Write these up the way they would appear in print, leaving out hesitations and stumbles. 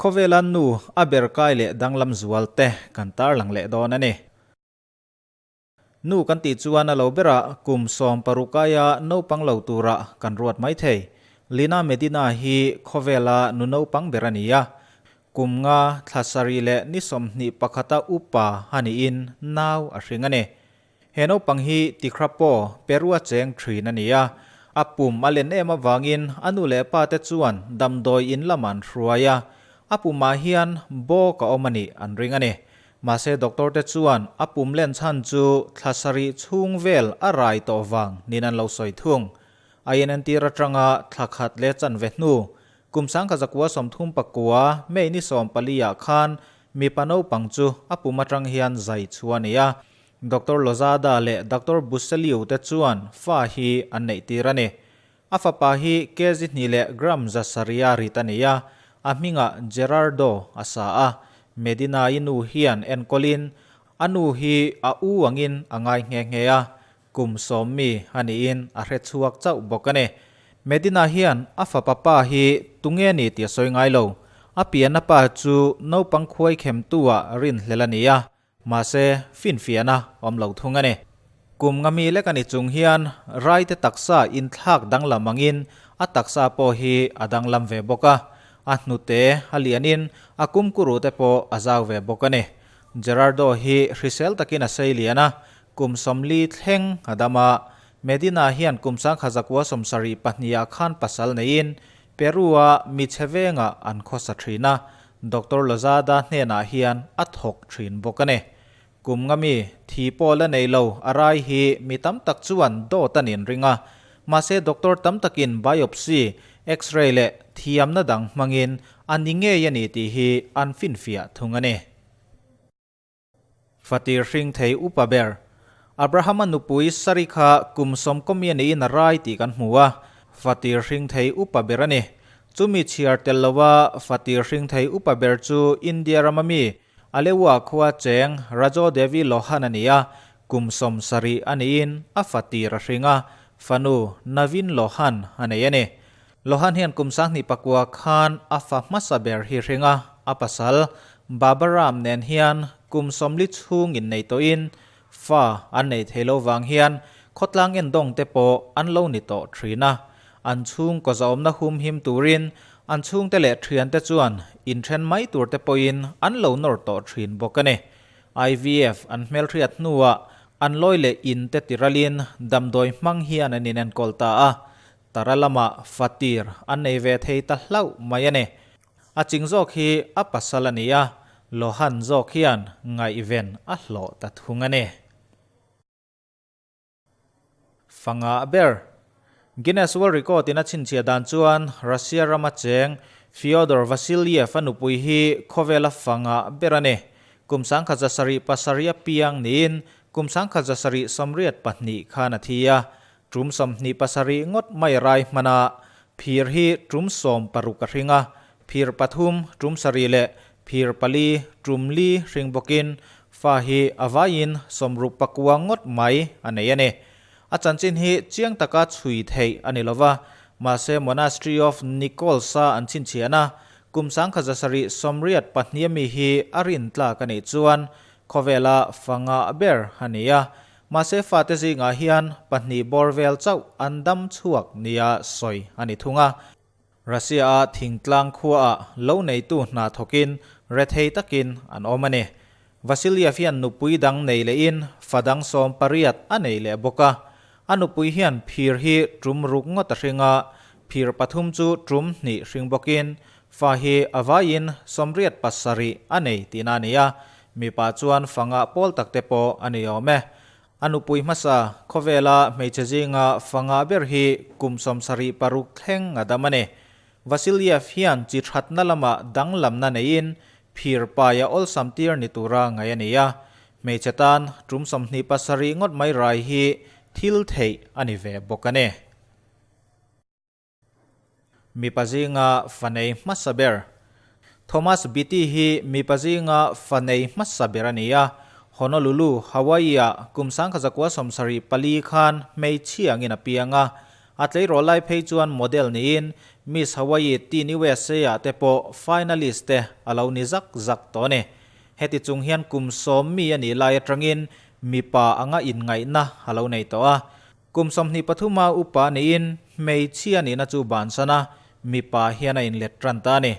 Khawvela nu a ber kai leh danglam zual te kan tarlang leh dawn a ni. Nu kan tih chuan a lo berah kum 16 aia naupang lo turah kan ruat mai thei. Lina Medina hi khawvela nu naupang ber a ni a. Kum nga thla sarih leh ni 21 a upa a niin nau a hring a ni. He naupang hi Tikhrapo, Peru a cheng thin a ni a. A pum a len em avangin a nu leh pa te chuan damdawi in lam an hruai a. A pumah hian bawk a awm a nih an ring a ni. Mahse doctor te chuan a pum len chhan chu thla sarih chhung vel a rai tawh vang niin an lo sawi thung. A inentir atanga thla khat leh chanve hnu, kum 1939 May ni 14 ah khan mipa naupang chu a pum atang hian zai chhuah a ni a. Doctor Lozada leh Doctor Buseliu te chuan fa hi an neih tir a ni. A fapa hi kg hnih leh gram 700 a rit a ni a, a hmingah Gerardo a sa a. Medina-i nu hian enkawlin a nu hi a u angin a ngai nghe nghe a, kum 10 mi a niin a hre chhuak chauh bawk a ni. Medina hian a fapa pa hi tunge ni tih a sawi ngai lo. A pianna pa chu naupang khuai khemtu-ah rinhlel a ni a, Mahse, finfiahna awm lo thung a ni. Kum nga mi lek a ni chung hian raite taksa inthlak danglam angin a taksa pawh hi a danglam ve bawk a, a hnute a lianin a kumkuru te pawh a zau ve bawk a ni. Gerardo hi hrisel takin a sei lian a, kum 40 thleng a dam a. Medina hian kum 1972 ah khan pasal neiin Peru-a mi chhe vengah an khawsa thin a, Doctor Lozada hnenah hian a thawk thin bawk a ni. Kum nga mi, thi pawh la nei lo a rai hi mi tam tak chuan dawt an inring a, mahse doctor tam takin biopsy, x-ray leh thiamna dang hmangin a ni ngei a ni tih hi an finfiah thung a ni. Fatir hring thei upa ber. Abrahama nupui Sari kha kum 10 mi a niin a rai tih kan hmu a, fatir hring thei upa ber a ni. Chumi chhiar tel lova fatir hring thei upa ber chu India rama mi Alewa khua cheng Rajo Devi Lohan a ni a, kum 70 a niin a fatir a hring a, fanu Navin Lohan a nei a ni. Lohan hian kum 2009 khan a fa hmasa ber hi hring a, a pasal Babaram nen hian kum 40 chhung in nei tawhin fa an nei thei lo vang hian khawtlang endawng te pawh an lo ni tawh thin a. An chhung kawzawmna hum him turin an chhungte leh thiante chuan inthen mai tur te pawhin an lo nawr tawh thin bawk a ni. IVF an hmelhriat hnuah an lawi leh in te tiralin damdawi hmang hian an inenkawl ta a. Tara lamah fatir an nei ve thei ta hlauh mai a ni. A ching zawk hi a pasal a ni a, Lohan zawk hian ngaihven a hlawh ta thung a ni. Fanga ber. Guinness World Record in a chhinchhiah dan chuan Russia rama cheng Fyodor Vasilyev a nupui hi khawvela fanga ber a ni. Kum 1707 a piang niin kum 1782 khan a thi a, Tum 27 ngawt mai rai hman a, phir hi tum 16 a hring a, phir pathum tum sarih leh phir pali tum li hring bawkin fa hi a vaiin 69 ngawt mai a nei a ni. A chanchin hi chiang taka chhui theih a ni lova, mahse Monastery of Nichols-a an chhinchhiahna kum 1782 mi hi a rin tlak a nih chuan khawvela fa ngah ber a ni a, Mahse fate zingah hian pahnih bawr vel chauh an dam chhuak nia sawi a ni thung a. Russia-a thingtlang khuaah lo neitu hna thawkin rethei takin an awm a ni. Vasilyev hian nupui dang nei lehin fa dang 18 a nei leh bawk a. A nupui hian phir hi tum ruk ngawt a hring a, phir pathum chu tum hnih hring bawkin fa hi a vaiin 87 a nei tihna a ni a. Mipa chuan fanga pawl tak te pawh a ni awm e. A nupui hmasa khawvela hmeichhe zinga fanga ber hi kum 76 thleng a dam a ni. Vasilyev hian chi thatna lamah danglamna neiin phir paia awlsam tir ni tura ngaih a ni a. Hmeichhe tan tum 27 ngawt mai rai hi thil theih a ni ve bawk a ni. Mipa zinga fanei hmasa ber. Thomas Beatie hi mipa zinga fanei hmasa ber a ni a. Honolulu, Hawaii-ah kum 1974 khan hmeichhiangin a piang a. A tleirawl lai phei chuan model niin Miss Hawaii Teen USA ah te pawh finalist te a lo ni zak zak tawh a ni. Heti chung hian kum sawm mi a nih lai atangin mipa anga inngaihna a lo nei tawh a. Kum 23 a upa niin hmeichhia nihna chu bansan a, mipa hian a inlet tan ta a ni.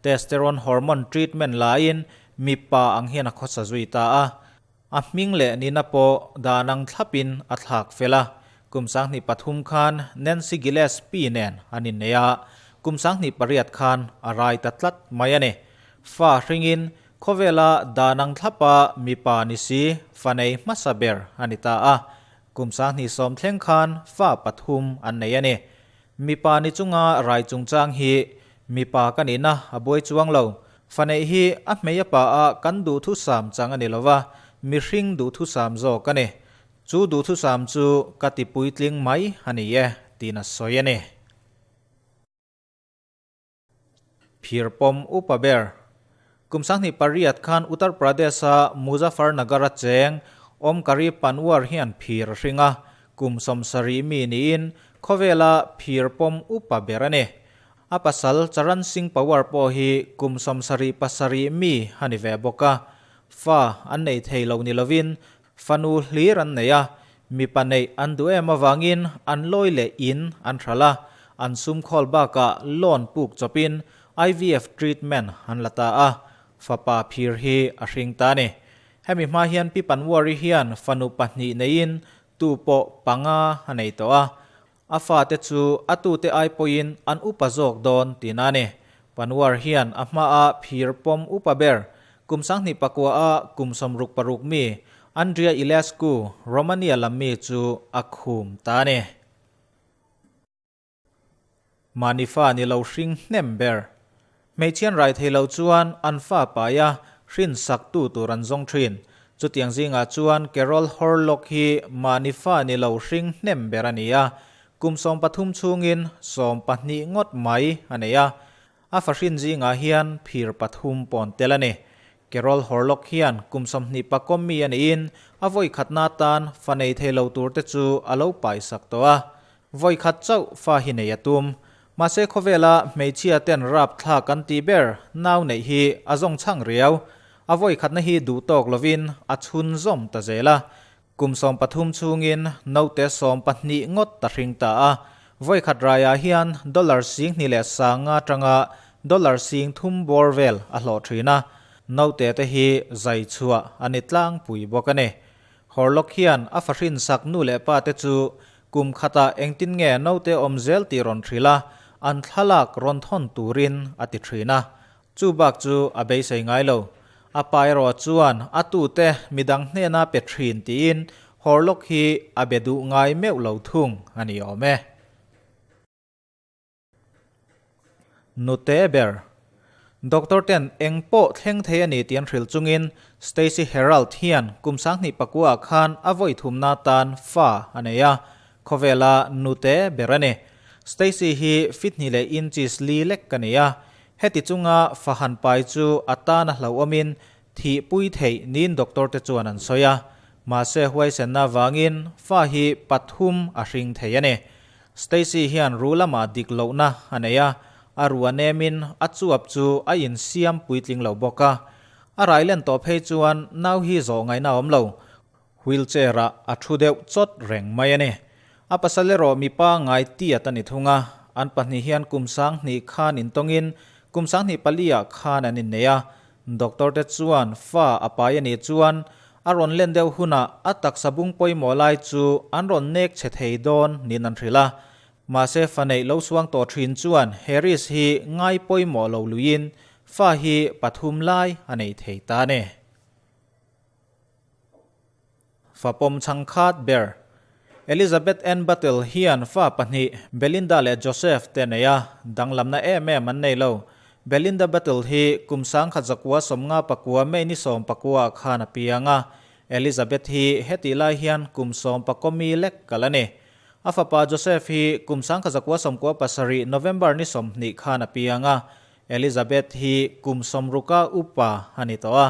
Testerone hormone treatment laiin mipa ang hian a khawsa zui ta a. A hming leh nihna pawh dan ang thlapin a thlak fel a. Kum 2003 khan Nancy Gillespie nen an innei a, kum 2008 khan a rai ta tlat mai a ni. Fa hringin khawvela dan ang thlapa mipa ni si fa nei hmasa ber a ni ta a. Kum 2010 thleng khan fa pathum an nei a ni. Mipa ni chunga rai chungchang hi mipa ka nihna a buai chuang lo. Fa neih hi a hmei a pa a kan duhthusam chang a ni lova, mihring duhthusam zawk a ni. Chu duhthusam chu ka ti puitling mai a ni e, tiin a sawi a ni. Phir pawm upa ber. Kum 2008 khan Uttar Pradesh-a Muzaffarnagar-a cheng Omkari Panwar hian phir a hring a, kum 70 mi niin khawvela phir pawm upa ber a ni. A pasal Charan Singh Pawar pawh hi kum 77 mi a ni ve bawk a. Fa an nei thei lo ni lovin fanu hlir an nei a, mipa neih an duh em avangin an lawi leh in an hralh a, an sum khawl bakah loan puk chawpin IVF treatment an la ta a, fapa phir hi a hring ta a ni. Hemi hma hian Pi Panwari hian fanu pahnih neiin tu pawh panga a nei tawh a, A fate chu a tute ai pawhin an upa zawk dawn tihna a ni. Panwar hian a hmaa phir pawm upa ber, kum 2009 a kum 66 mi Andrea Ilescu, Romania lam mi chu a khum ta a ni. Mahni fa ni lo hring hnem ber. Hmeichhian rai thei lo chuan an fa paia hrin sak tu tur an zawng thin. Chutiang zingah chuan Carol Horlock hi mahni fa ni lo hring hnem ber a ni a, kum 13 chhungin 12 ngawt mai a nei a. A fa hrin zingah hian phir pathum pawn tel a ni. Carol Horlock hian kum 20 mi a niin a vawi khatna tan fa nei thei lo tur te chu a lo pai sak tawh a. Vawi khat chauh fa hi nei a tum. Mahse khawvela hmeichhia ten rap thlak an tih ber nau neih hi a zawng chhang riau. A vawi khatna hi duh tawk lovin a chhun zawm ta zel a. Kum 13 chhungin note 12 ngawt ta hring ta a. Vawi khat raiah hian dollar 25 tanga dollar 30,000 bawr vel a hlawh thin a. Note te hi zai chhuah a ni tlangpui bawk a ni. Horlock hian a fahrin sak nu leh pa te chu kum khatah engtin nge note awm zel tih rawn hrilh a, an thlalak rawn thawn turin a ti thin a. Chu bak chu a beisei ngai lo. A pa erawh chuan a tute midang hnena pe thin tiin Horlock hi a be duh ngai meuh lo thung a ni awm e. Nute ber. Doctor ten eng pawh thleng thei a ni tih an hrilh chungin Stacey Herald hian kum 2009 khan a vawi thumna tan fa a nei a, khawvela nute ber a ni. Stacey hi feet hnih leh inches li lek a ni a, heti chunga fa han pai chu a tan a hlauhawmin thih pui theih niin doctor te chuan an sawi a, mahse huaisenna avangin fa hi pathum a hring thei a ni. Stacey hian ru lamah dik lohna a nei a, a ru a nemin a chuap chu a insiam puitling lo bawk a. A rai len tawh phei chuan nau hi zawh ngaihna a awm lo, wheelchair-ah a thu deuh chawt reng mai a ni. A pasal erawh mipa ngai tiat a ni thung a, an pahnih hian kum 2000 khan intawngin kum 2004 khan an innei a. Doctor te chuan fa a pai a nih chuan a rawn len deuh hunah a taksa bung pawimawh lai chu an rawn nek chhe thei dawn niin an hrilh a. Mahse fa neih lo suang tawh thin chuan Harris hi ngai pawimawh lo luiin fa hi pathum lai a nei thei ta a ni. Fa pawm chhang khat ber. Elizabeth Ann Battle hian fa pahnih, Belinda leh Joseph te nei a, danglamna em em an nei lo. Belinda Battle hi kum 1959 May ni 19 khan a piang a, Elizabeth hi hetih lai hian kum 19 mi lek kal a ni. A fapa Joseph hi kum 1997 November ni 20 khan a piang a, Elizabeth hi kum 60 upa a ni tawh a,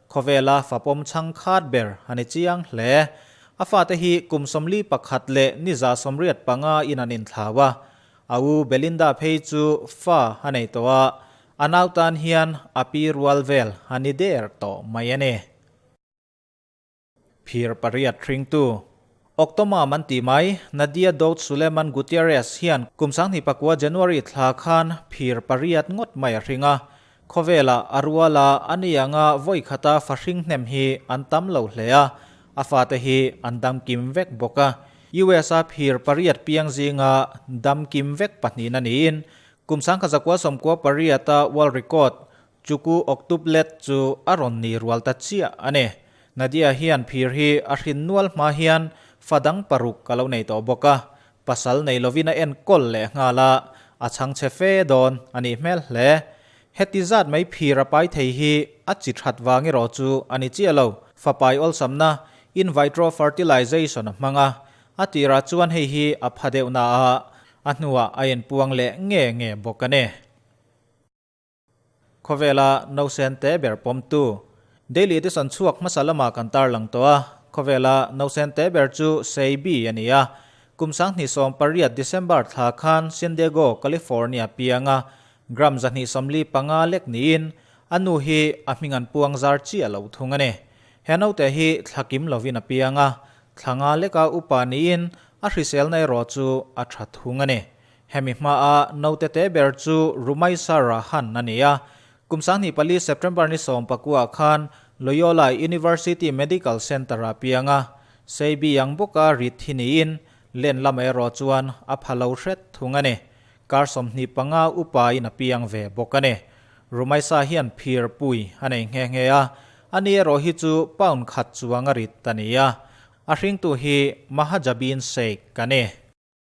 Khawvela fapawm chhang khat ber a ni chiang hle. A fate hi kum 41 leh ni 85 in an inthlau a. A u Belinda phei chu fa a nei tawh a, a nau tan hian a pi rual vel a ni der tawh mai a ni. Phir pariat hringtu. Octoma man ti mai, Nadia Daud Suleman Gutierrez hian kum 2009 January thla khan phir pariat ngawt mai a hring a. Khawvelah a ruala a ni anga vawi khata fa hring hnem hi an tam lo hle a, a fate hi an dam kim vek bawk a. US a phir pariat piang zinga dam kim vek pahnihna niin kum 1998 a world record Chuku octuplet chu a rawn ni rual ta chiah a ni. Nadia hian phir hi a hrin nual hma hian fa dang paruk a lo nei tawh bawk a, pasal nei lovin a enkawl leh nghal a, a chhangchhe fe dawn a nih hmel hle. Heti zat mai phir a pai thei hi a chi that vang erawh chu a ni chiah lo. Fapai awlsamna, in vitro fertilization a hmang a, a tirah chuan hei hi a pha deuh na a, a hnuah a inpuang leh nge nge bawk a ni. Khawvela nausen te ber pawmtu. Daily Edition chhuak hmasa lamah kan tarlang tawh a, khawvela nausen te ber chu Seibi a ni a. Kum 2018 December thla khan San Diego, California pianga gram 245 lek niin a nu hi a hming an puang zar chiah lo thung a ni. He naute hi thla kim lovin a piang a, thla nga leka upa niin a hriselna erawh chu a tha thung a ni. Hemi hmaa naute te ber chu Rumaisa Rahan a ni a. Kum 2004 September ni 19 khan Loyola University Medical Center-ah piang a, Seibi ang bawka rit hi niin len lamah erawh chuan a pha lo hret thung a ni. Kar 25 upain a piang ve bawk a ni. Rumaisa hian phir pui a nei nghe nghe a, ani erawh hi chu pound khat chuang a rit a ni a. A hringtu hi Mahajabeen Sheikh a ni.